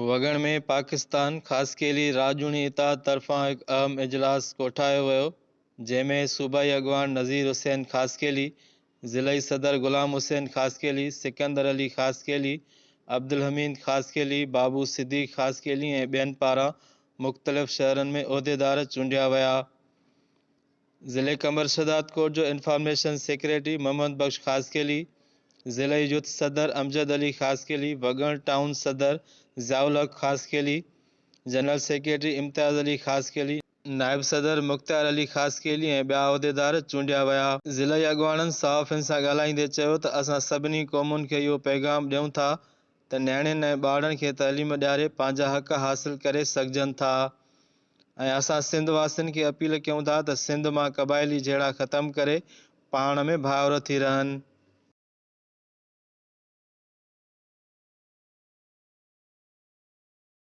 وڳڻ ۾ پاڪستان خاصخيلي راڄوڻي اتحاد طرفان هڪ اهم اجلاس ڪوٺايو ويو، جنهن ۾ صوبائي اڳواڻ نذير حسين خاصخيلي، ضلعي صدر غلام حسين خاصخيلي، سڪندر علي خاصخيلي، عبدالحميد خاصخيلي، بابو صديق خاصخيلي ۽ ٻين پاران مختلف شهرن ۾ عهديدار چونڊيا ويا. ضلعي قمر شهدادڪوٽ جو انفارميشن سيڪريٽري محمد بخش خاصخيلي، ضلعي يوٿ صدر امجد علي خاصخيلي، وڳڻ ٽائون صدر ضياء الحق خاصخيلي، جنرل سيڪريٽري امتياز علي خاصخيلي، نائب صدر مختيار علي خاصخيلي ۽ ٻيا عهديدار چونڊيا ويا. ضلعي اڳواڻن صحافين سان ڳالهائيندي چيو ته اسان سڀني قومن کي اهو پيغام ڏيون ٿا ته نياڻين ۽ ٻارڙن کي تعليم ڏياري پنهنجا حق حاصل ڪري سگهجن ٿا. ۽ اسان سنڌ واسين کي اپيل ڪيون ٿا ته سنڌ مان قبائلي جهيڙا ختم ڪري پاڻ ۾ ڀائر ٿي رهن.